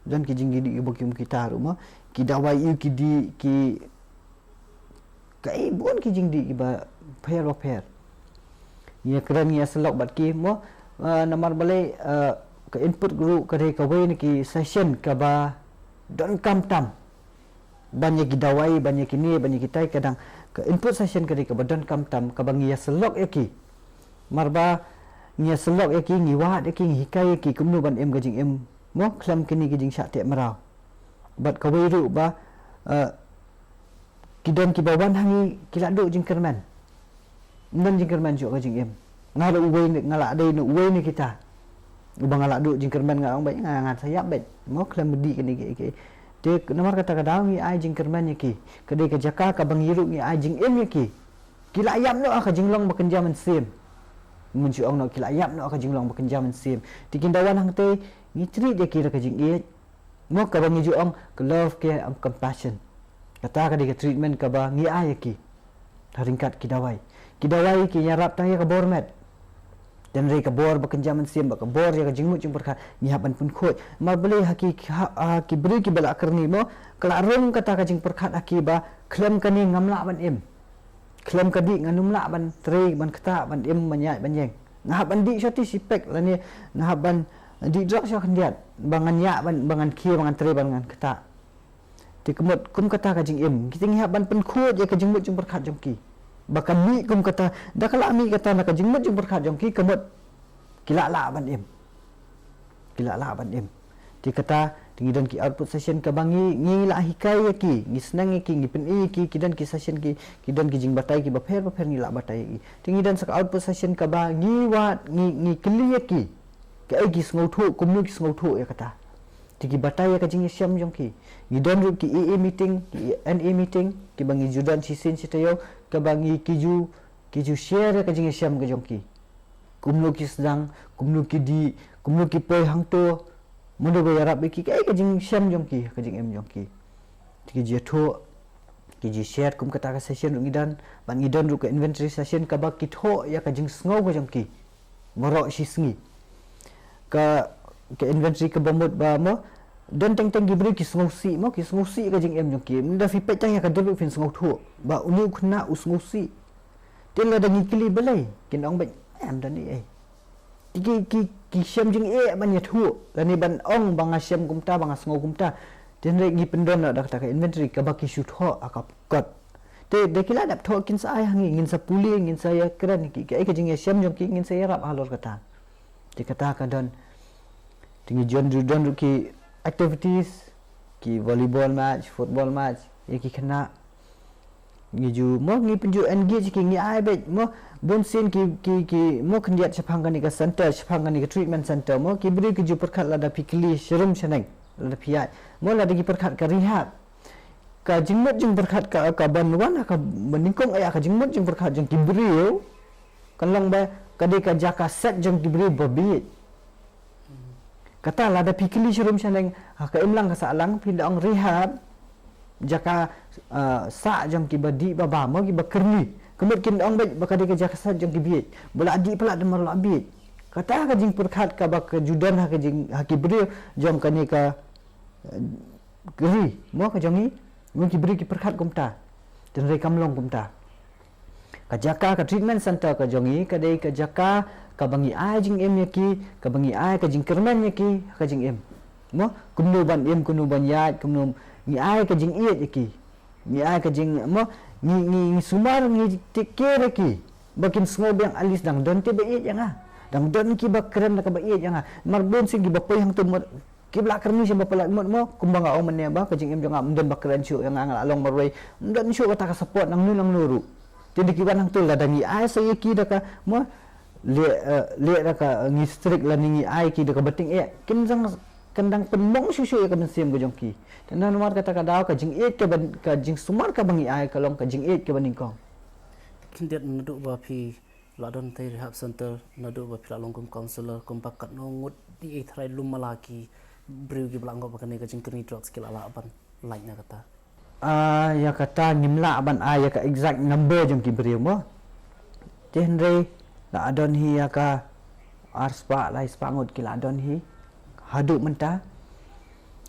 Don ki jingdih kiba kim kita ruh mo. Ki dawai ïa ki dih ki kaei bun ki jingdih kiba pher ba pher. Ngi ïa kren ngi ïa syllok bad ki mo, ah, namar balei, ah, ka input group ka dei kawei na ki session kaba donkam tam. Ban ïa ki dawai, ban ïa kine, ban ïa kitai ka dang ka input session ka dei kaba donkam tam, kaba ngi ïa syllok ïa ki. Mar ba ngi ïa syllok ïa ki, ngi wad ïa ki, ngi hikai ïa ki, kumno ban im ka jingim mo, khlem kine ki jingshah teh mraw. Bad kawei ruh ba, eh, ki don kiba wan ha ngi ki la duh jingkyrmen. Ym don jingkyrmen shuh ka jingim. Nga ruh uwei ne, nga la dei na uwei na kita. Uba nga la duh jingkyrmen nga ong beit nga, ngan sa ïap beit. Mo, khlem dih kane ki, ki. Te namar kata ka daw ngi ai jingkyrmen ïa ki. Ka dei ka jaka kaba ngi ruh ngi ai jingim ïa ki. Ki la ïap noh ha ka jinglong ba kynja mynsiem. Ngan shu ong noh ki la ïap noh ha ka jinglong ba kynja mynsiem. Te kin da wan hangtei ngi treat ïa ki da ka jingïeit. Mo, kaba ngi ju ong ka love, care and compassion. Kata ka dei ka treatment kaba ngi ai ïa ki. Ha ryngkat ki dawai. Ki dawai ki ïarap tang ïa ka bor met. Hynrei ka bor ba kynja mynsiem bad ka bor ïa ka jingmut jingpyrkhat ngi hap ban pynkhuid. Mar balei ha ki, ha, ha ki briew kiba la kyrni mo, ka la rung kata ka jingpyrkhat ha ki ba khlem kane ngam lah ban im. Khlem ka dih ngan ym lah ban trei, ban ktah, ban im, ban ïaid, ban ïeng. Nga hap ban dih shati shi pek lane nga hap ban dih drok sha khyndiat ba ngan ïaid, ban, ba ngan khie, ba ngan trei, ba ngan ktah. Te ka mut kum kata ka jingim, kita ngi hap ban pynkhuid ïa ka jingmut jingpyrkhat jong ki. Ba ka mih kum kata, da ka la mih kata na ka jingmut jingpyrkhat jong ki, ka mut ki la lah ban im. Ki la lah ban im. Te kata, te ngi don ki output session kaba ngi, ngi la hikai ïa ki, ngi sneng ïa ki, ngi pyni ïa ki, ki don ki session ki, ki don ki jingbatai kiba pher ba pher ngi la batai ïa ki. Te ngi don sa ka output session kaba ngi wad, ngi, ngi kylli ïa ki. Kaei ki sngewthuh, kumno ki sngewthuh ïa kata. Te ki batai ïa ka jingïashem jong ki. Ngi don ruh ki A A meeting, ki N A meeting, kiba ngi ju don shisien shi taïew, kaba ngi ki ju, ki ju share ïa ka jingïashem ka jong ki. Kumno ki sdang, kumno ki dih, kumno ki poi hangto, mano ba ïarap ïa ki, kaei ka jingïashem jong ki, ka jingim jong ki. Te ki ju ïathuh, ki ju share kum kata ka session ruh ngi don, bad ngi don ruh ka inventory session kaba ki thoh ïa ka jingsngew ka jong ki. Baroh shi sngi. Ka, ka inventory kaba mut ba mo, don teng teng ki briew ki sngewsih mo, ki sngewsih ka jingim jong ki. Ynda phi peit tang ïa ka dep ruh phin sngewthuh ba une u khynnah u sngewsih. Te lada ngi kylli balei, kin ong beit em don ei ei. Te ki, ki, ki shem jingeh ban ïathuh, lane ban ong ba nga shem kumta, ba nga sngew kumta. Te hynrei ngi pyndon noh da kata ka inventory kaba ki shu thoh ha ka kot. Te da ki la dep thoh kin sa ai ha ngi, ngin sa pule, ngin sa ïakren ïa ki, kaei ka jingïashem jong ki, ngin sa ïarap halor kata. Te kata ka don. Te ngi ju don, don ruh ki activities, ki volleyball match, football match ïa ki khynnah. Ngi ju mo, ngi pynju engage ki, ngi ai beit mo, bun sien ki, ki, ki mo khyndiat shaphang kane ka center, shaphang kane ka treatment center mo, ki briew ki ju pyrkhat lada phi kylli sharum shaneng, lada phi ïaid mo, lada ki pyrkhat ka rehab. Ka jingmut jingpyrkhat ka, ka ban wan ha ka, ban nyngkong ïa ka jingmut jingpyrkhat jong ki briew. Kan long ba ka dei ka jaka set jong ki briew ba bieit. Kata lada phi kylli sharum shaneng, ha ka imlang ka sahlang, phin da ong rehab, jaka, ah, sah jong kiba dih ba bam, kiba kyrni. Ka mut kin da ong beit ba ka dei ka jaka set jong ki bieit. Ba la dih palat namar la bieit. Kata ka jingpyrkhat kaba ka ju don ha ka jing, ha ki briew jong kane ka, eh, ri mo ka jong ngi, mo ki briew ki pyrkhat kumta. Te hynrei kam long kumta. Ka jaka ka treatment center ka jong ngi ka dei ka jaka kaba ngi ai jingim ïa ki, kaba ngi ai ka jingkyrmen ïa ki, ka jingim. Mo, kumno ban im, kumno ban ïaid, kumno ngi ai ka jingïeit ïa ki. Ngi ai ka jing, mo, ngi, ngi, ngi sumar, ngi take care ïa ki. Ba kin sngew biang at least dang don te ba ïeit ïa nga. Dang don kiba kren da kaba ïeit ïa nga. Mar bun sien kiba poi hangto mo, kiba la kren sha ba palat mut mo, kumba nga ong mynne ba, ka jingim jong nga, ym don ba kren shuh ïa nga, nga la long marwei, ym don shuh kata ka support, nangno nangno ruh. Te da ki wan hangto lada ngi ai sa ïa ki da ka, mo, leh, eh, leh da ka ngi strict lane ngi ai ki da kaba tyngeh. Kin dang, kin dang pynmong shuh shuh ïa ka mynsiem ka jong ki. Te namar kata ka daw ka jingïeit kaba, ka jingsumar kaba ngi ai ka long ka jingïeit kaba nyngkong. Khyndiat naduh ba phi la don tei rehab center, naduh ba phi la long kum counselor, kumba katno ngut dei tharai lum mala ki briew kiba la ngop ha kane ka jingkyrni drugs ki la lah ban lait na kata? Ah, ïa kata ngim lah ban ai ïa ka exact number jong ki briew mo. Te hynrei la don hi ïa ka, ar spah lai spah ngut ki la don hi. Haduh mynta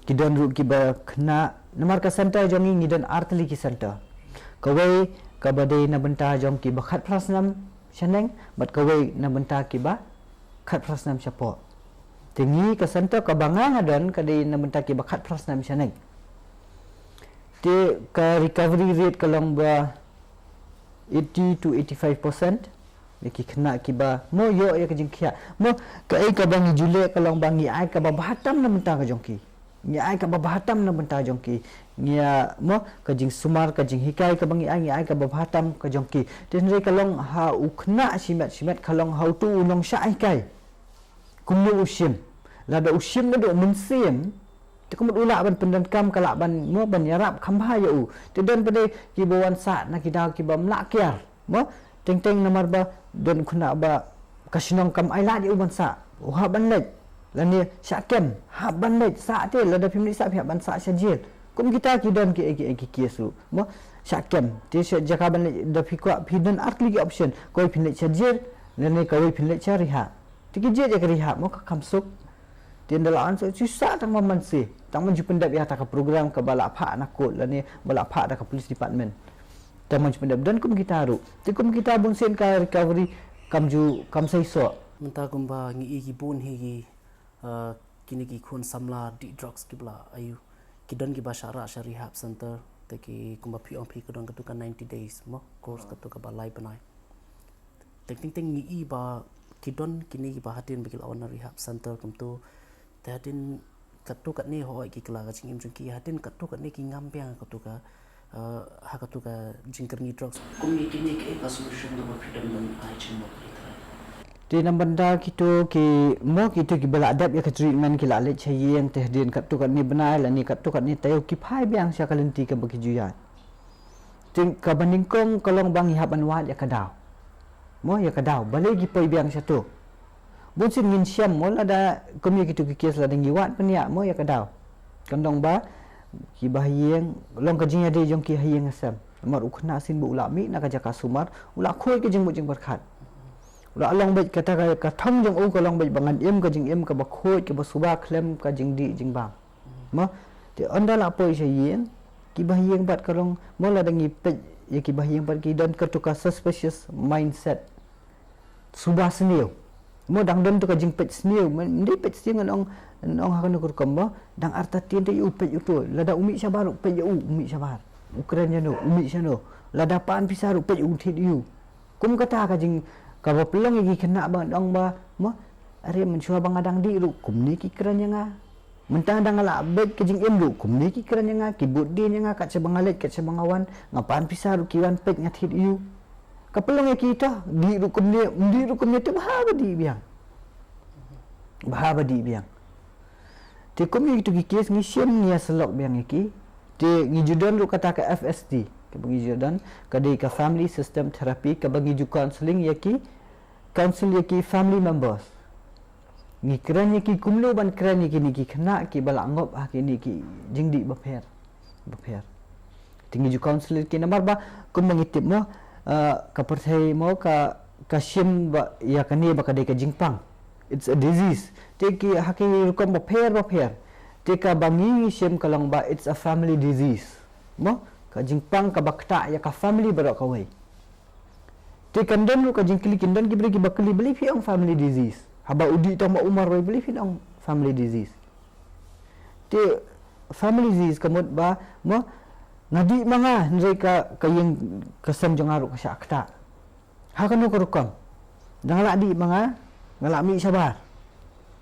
ki don ruh kiba khynnah. Namar ka center jong ngi, ngi don ar tylli ki center. Kawei kaba dei na bynta jong kiba khatphra snem shaneng, bad kawei na bynta kiba khatphra snem shapoh. Te ngi ka center kaba nga nga don ka dei na bynta kiba khatphra snem shaneng. Te ka recovery rate ka long ba eighty to eighty-five percent. Ïa ki khynnah kiba mo ïoh ïa ka jingkhiah. Mo kaei kaba ngi ju leh ka long ba ngi ai kaba bha tam na bynta ka jong ki. Ngi ai kaba bha tam na bynta jong ki. Ngi ai mo ka jingsumar, ka jinghikai kaba ngi ai, ngi ai kaba bha tam ka jong ki. Te hynrei ka long ha u khynnah shimet shimet, ka long ha utu u nongshah hikai. Kumno u shim. Lada u shim naduh mynsiem, te ka mut u lah ban pyndonkam, ka lah ban mo ban ïarap kham bha ïa u. Te don pat de kiba wan sah na ki daw kiba ym lah kiar. Mo, teng teng namar ba don u khynnah ba ka shnong kam ailad ïa u ban sah. U hap ban leit. Lane shah kem, hap ban leit, sah te, lada phim leit sah phi hap ban sah sha jel. Kum kita ki don ki, ki, ki case ruh. Mo, shah kem. Te sha jaka ban leit, da phi kwah, phi don ar tylli ki option. Kawei phin leit sha jel, lane kawei phin leit sha rehab. Te ki jied ïa ka rehab mo ka kham suk. Te ynda la wan suk shisha tang ma man se. Tang man ju pyndep ïa kata ka program kaba la phah na court lane ba la phah da ka police department. Tang man ju pyndep, don kum kita ruh. Te kum kita bun sien ka recovery kam ju, kam seisoh. Mynta kumba ngi i ki bun hi ki, uh, kine ki khun samla dih drugs kiba la ayu. Ki don kiba shah rah sha rehab center. Te ki kumba phi ong phi ka don katu ka ninety days mo course, katu kaba lai bnai. Teng teng teng ngi i ba ki don kine kiba hadien ba ki la wan na rehab center kumtu. Te hadien katto katne hooid ki kylla ka jingim jong ki, hadien katto katne ki ngam biang ha katu ka, eh, ha katu ka jingkyrni drugs. Kum ngi kine, kaei ka solution kaba phi don ban ai jingmut ïa ki trai? Te na bynta kito ki mo, kito kiba la dep ïa ka treatment ki la leit sha ïing, te hadien katto katne bnai lane katto katne taïew ki phai biang sha ka lynti kaba ki ju ïaid. Te kaba nyngkong ka long ba ngi hap ban wad ïa ka daw. Mo, ïa ka daw, balei ki poi biang shato. Bun sien ngin shem mo lada kum ïa kito ki case lada ngi wad pynïaid mo ïa ka daw. Kan long ba kiba ha ïing, long ka jingïadei jong ki ha ïing ha sem. Namar u khynnah sien ba u la mih na ka jaka sumar, u la khuid ka jingmut jingpyrkhat. U la long beit kata ka, ka thong jong u ka long beit ba ngan im ka jingim kaba khuid kaba suba khlem ka jingdih jingbam. Mo, te ynda la poi sha ïing, kiba ha ïing pat ka long, mo lada ngi peit ïa kiba ha ïing pat ki don katu ka suspicious mindset. Suba sniew. Mo dang don tu ka jingpeit sniew, men, ym dei peit sniew ngan ong, ngan ong ha kano ka rukom mo, dang artatien te ïa u peit uto, lada u mih shabar u peit ïa u, u mih shabar. U kren ïano, u mih shano. Lada pan pisa u peit u thied ïa u. Kum kata ka jing, kaba pynlong ïa ki khynnah ba ong ba, mo, are mynshuwa ba nga dang dih ruh kumne ki kren ïa nga. Mynta dang nga la beit ka jingim ruh kumne ki kren ïa nga, ki bud dien ïa nga, kat shaba nga leit, kat shaba nga wan, nga pan pisa ruh ki wan peit nga thied ïa u. Ka pynlong ïa ki to, dih ruh kumne, ym dih ruh kumne te bha ba dih biang. Bha ba dih biang. Te kum ïa kitu ki case ngi shim ngi ïa syllok biang ïa ki. Te ngi ju don ruh kata ka F S T, kaba ngi ju don, ka dei ka family system therapy, kaba ngi ju counselling ïa ki, counsel ïa ki family members. Ngi kren ïa ki kumno ban kren ïa kine ki khynnah kiba la ngop ha kine ki jingdih bapher bapher. Te ngi ju counsel ïa ki namar ba kumba ngi tip mo, eh, ka pyrthei mo ka, ka shim ba ïa kane ba ka dei ka jingpang. It's a disease. Te ki ha ki rukom bapher bapher. Te kaba ngi ngi shim ka long ba it's a family disease. Mo, ka jingpang kaba ktah ïa ka family baroh kawei. Te kan don ruh ka jingkylli, kin don ki briew kiba kylli, balei phi ong family disease? Haba u dih tang ba u marwei, balei phin ong family disease? Te family disease ka mut ba mo, nga dih ma nga, hynrei ka, ka ïing ka sem jong nga ruh ka shah ktah. Ha kano ka rukom? Da nga la dih ma nga, nga la mih shabar.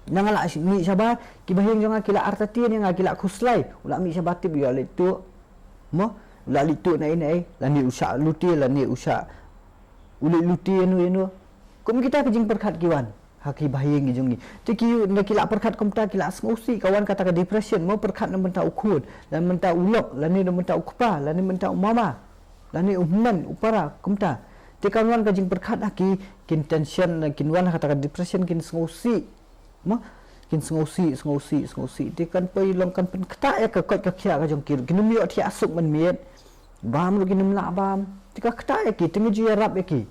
Da nga la mih shabar, kiba ha ïing jong nga ki la artatien ïa nga, ki la khuslai, u la mih shabar tip u ïa leit tuh. Mo, u la leit tuh na ei na ei, lane u shah lute, lane u shah, u leit lute ïano ïano. Kum kita ki jingpyrkhat ki wan ha kiba ha ïing ki jong ngi. Te ki, ynda ki la pyrkhat kumta ki la sngewsih, ka wan kata ka depression, mo, pyrkhat na bynta u khun, lane na bynta u lok, lane na bynta u kpa, lane na bynta u mama, lane u hynmen, u para, kumta. Te kan wan ka jingpyrkhat ha ki, kin tension, kin wan ha kata ka depression, kin sngewsih. Mo, kin sngewsih, sngewsih, sngewsih. Te kan poi long kan pynktah ïa ka koit ka khiah ka jong ki ruh. Kin ym ïoh thiah suk mynmiet. Bam ruh kin ym lah bam. Te ka ktah ïa ki, te ngi ju ïarap ïa ki.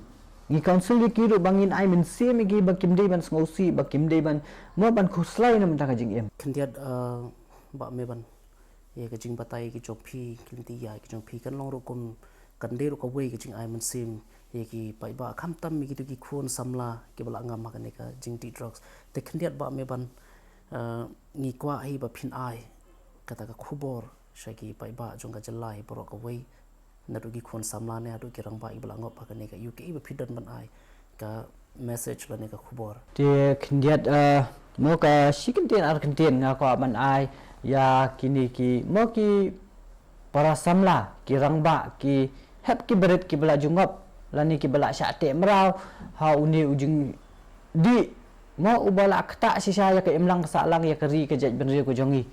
Ngi counsel ïa ki ruh ba ngin ai mynsiem ïa ki ba kim dei ban sngewsih, ba kim dei ban, mo, ban khuslai na bynta ka jingim. Khyndiat, uh, Bah Meban, ïa ka jingbatai ki jong phi, ki lynti ïa ki jong phi, kan long ruh kum, kan dei ruh kawei ka jingai mynsiem ïa ki paidbah, khamtam ïa kito ki khun samla kiba la ngam ha kane ka jingdih drugs. Te khyndiat Bah Meban, uh, ngi kwah hi ba phin ai kata ka khubor sha ki paidbah jong ka jylla hi baroh kawei, naduh ki khun samla ne haduh ki rangbah kiba la ngop ha kane ka U K ba phi don ban ai ka message lane ka khubor. Te khyndiat, uh, mo, ka shi kyntien ar kyntien nga kwah ban ai ïa kine ki, mo, ki para samla, ki rangbah, ki hep ki barit kiba la ju ngop lane kiba la shah teh mraw ha une u jingdih, mo, uba la ktah shisha ïa ka imlang ka sahlang, ïa ka ri ka jaitbynriew ka jong ngi,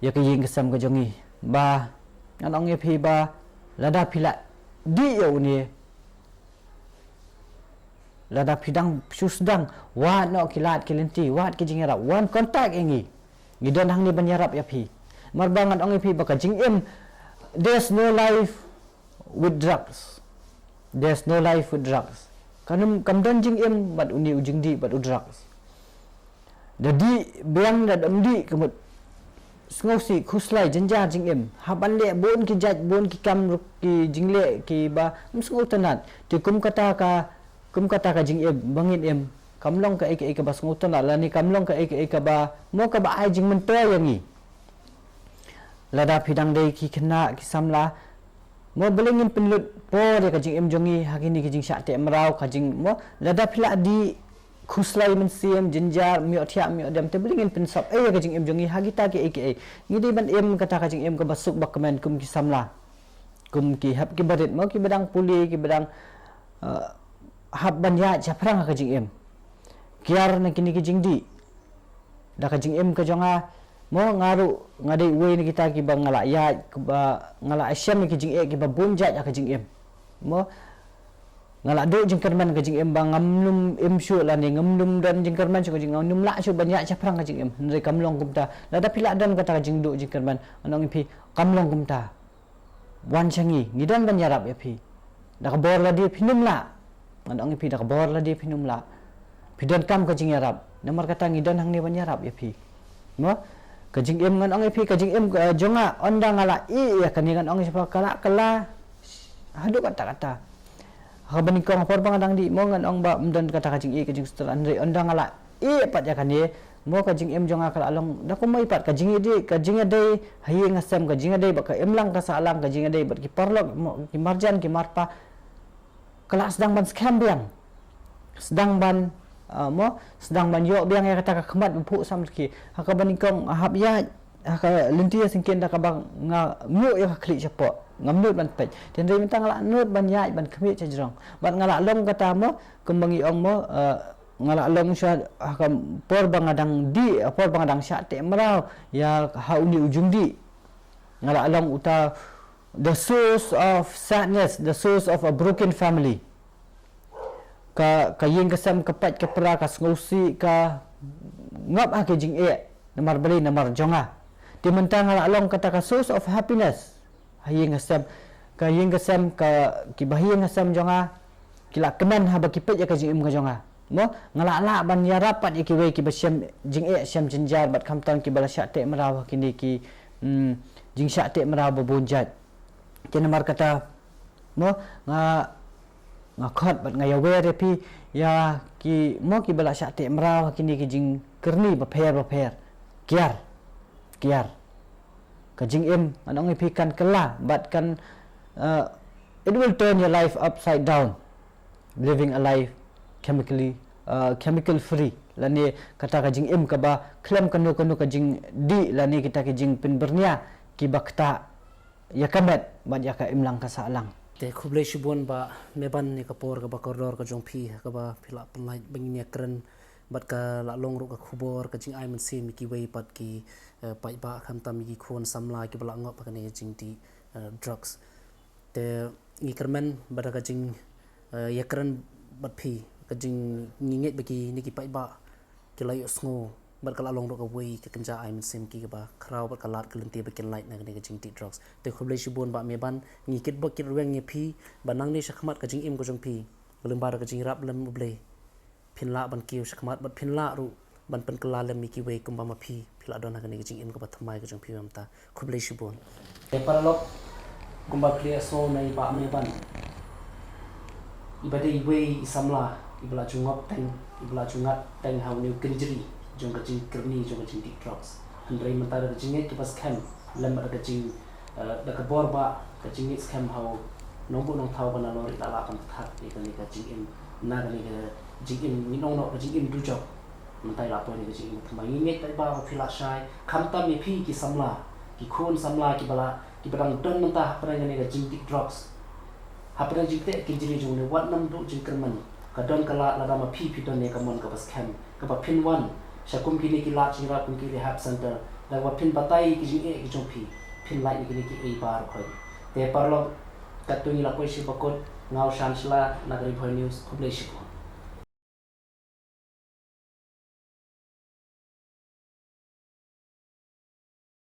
ïa ka ïing ka sem ka jong ngi. Ba ngan ong ïa phi ba lada phi la dih ïa une, lada phi dang shu sdang, wad noh ki lad ki lynti, wad ki jingïarap, wan contact ïa ngi. Ngi don hangne ban ïarap ïa phi. Namar ba ngan ong ïa phi ba ka jingim, there's no life with drugs. There's no life with drugs. Kam, kam don jingim bad une u jingdih bad u drugs. Da dih biang, da dom dih, ka mut sngewsih, khuslai, jynjar jingim. Hap ban leh bun ki jait, bun ki kam ruh, ki jingleh kiba ym sngewtynnat. Te kum kata ka, kum kata ka jingim ba ngin im, kam long kaei kaei kaba sngewtynnat lane kam long kaei kaei kaba, mo, kaba ai jingmyntoi ïa ngi. Lada phi dang dei ki khynnah ki samla, mo, balei ngin pynlut por ïa ka jingim jong ngi ha kine ki jingshah teh mraw, ka jing, mo, lada phi la dih, khuslai mynsiem, jynjar, ym ïoh thiah, ym ïoh dem, te balei ngin pynsop ei ïa ka jingim jong ngi ha kita kiei kiei. Ngi dei ban im kata ka jingim kaba suk ba kmen kum ki samla, kum ki hep ki barit, mo, kiba dang pule, kiba dang, uh, hap ban ïaid shaphrang ha ka jingim. Kiar na kine ki jingdih. Da ka jingim ka jong nga, mo, nga ruh nga dei uwei na kita kiba nga la ïaid, kiba nga la shem ïa ki jingeh kiba bun jait ha ka jingim. Mo, nga la duh jingkyrmen ka jingim ba ngam lum im shuh lane ngam lum don jingkyrmen shuh ka jingim, ngam lum lah shuh ban ïaid shaphrang ka jingim. Hynrei kam long kumta. Lada phi la don kata ka jingduh jingkyrmen, ngan ong ïa phi, kam long kumta. Wan sha ngi, ngi don ban ïarap ïa phi. Da ka bor lade phin ym lah. Ngan ong ïa phi, da ka bor lade phin ym lah. Phi donkam ka jingïarap. Namar kata ngi don hangne ban ïarap ïa phi. Mo? Ka jingim, ngan ong ïa phi, ka jingim, eh, jong nga, ynda nga la ïeh ïa kane, ngan ong ïa phi, ka la, ka la haduh katta katta. Ha kaba nyngkong, ha por ba nga dang dih, mo, ngan ong ba ym don kata ka jingïeh ka jingsngewtynnat, hynrei ynda nga la ïeh pat ïa kane, mo, ka jingim jong nga ka la long da kumwei pat, ka jingïadei, ka jingïadei ha ïing ha sem, ka jingïadei bad ka imlang ka sahlang, ka jingïadei bad ki paralok, mo, ki marjan ki marpa, ka la sdang ban skhem biang, sdang ban, ah, mo, sdang ban ïoh biang ïa kata ka khmat ba phuh samrkhie. Ha kaba nyngkong, hap ïaid ha ka lynti ïa syngkien da kaba nga nguh ïa ka khlieh shapoh, ngam nud ban peit. Te hynrei mynta nga la nud ban ïaid ban khmih sha jrong. Bad nga la long kata, mo, kumba ngi ong, mo, eh, nga la long sha, ha ka por ba nga dang dih, ha por ba nga dang shah teh mraw ïa ha une u jingdih. Nga la long uta the source of sadness, the source of a broken family. Ka, ka ïing ka sem ka pait ka pra, ka sngewsih, ka ngop ha ki jingeh. Namar balei? Namar jong nga. Te mynta nga la long kata ka source of happiness ha ïing ha sem. Ka ïing ka sem, ka, kiba ha ïing ha sem jong nga ki la kmen haba ki peit ïa ka jingim ka jong nga. Mo, nga la lah ban ïarap pat ïa kiwei kiba shem jingeh shem jynjar bad khamtam kiba la shah teh mraw ha kine ki, mm, jingshah teh mraw ba bun jait. Te namar kata, mo, nga, nga khot bad nga ïawer ïa phi ïa ki, mo, kiba la shah teh mraw ha kine ki jingkyrni bapher bapher. Kiar, kiar. Ka jingim, ngan ong ïa phi, kan kylla bad kan, uh, it will turn your life upside down. Living a life chemically, uh, chemical free. Lane kata ka jingim kaba khlem kano kano ka jingdih lane kita ki jingpynbyrngia kiba ktah ïa ka met bad ïa ka imlang ka sahlang. Te khublei shibun Bah Meban ïa ka por kaba kordor ka jong phi, kaba phi la pynlait ba ngin ïakren bad ka la long ruh ka khubor, ka jingai mynsiem ïa kiwei pat ki, eh, paidbah, khamtam ïa ki khun samla kiba la ngop ha kane ka jingdih, eh, drugs. Te ngi kyrmen ba da ka jing, eh, ïakren bad phi, ka jing, ngi ngeit ba kine ki paidbah ki la ïohsngew bad ka la long ruh kawei ka kynja ai mynsiem ki kaba khraw bad ka lad ka lynti ba kin lait na kane ka jingdih drugs. Te khublei shibun Bah Meban, ngi kitbok kitrwiang ïa phi ba nangne shakhmat ka jingim ka jong phi Lyngba da ka jingïarap lem U Blei, phin lah ban kiew shakhmat bad phin lah ruh ban pynkylla lem ïa kiwei kumba ma phi, phi la don ha kane ka jingim kaba thymmai ka jong phi mynta. Khublei shibun. Te paralok, kumba phi la ïohsngew na i Bah Meban, iba dei iwei i samla iba la ju ngop teng, iba la ju ngat teng ha une u kynjri jong ka jingkyrni jong ka jingdih drugs. Hynrei mynta da ka jingngeit kaba skhem lem bad da ka jing, eh, da ka bor ba ka jingngeit skhem ha u Nongbuh Nongthaw ba nalor i la lah ban ktah ïa kane ka jingim, na kane ka jingim, ngin ong noh ka jingim dujok. Mynta i la poi na ka jingim thymmai. Ngi ngeit paidbah ba phi la shai, khamtam ïa phi ki samla, ki khun samla kiba la, kiba dang don mynta hapdeng kane ka jingdih drugs, hapdeng jingteh kynjri jong une, wat nym duh jingkyrmen. Ka don ka lad lada ma phi phi don ïa ka mon kaba skhem, kaba phin wan sha kum kine ki lad jingïarap kum ki rehab center, da kaba phin batai ki jingeh ki jong phi, phin lait ïa kine kiei baroh khoit. Te paralok, katto ngi la poi sha ba kut, nga u Shan Shylla na ka Ri Bhoi News. Khublei shibun.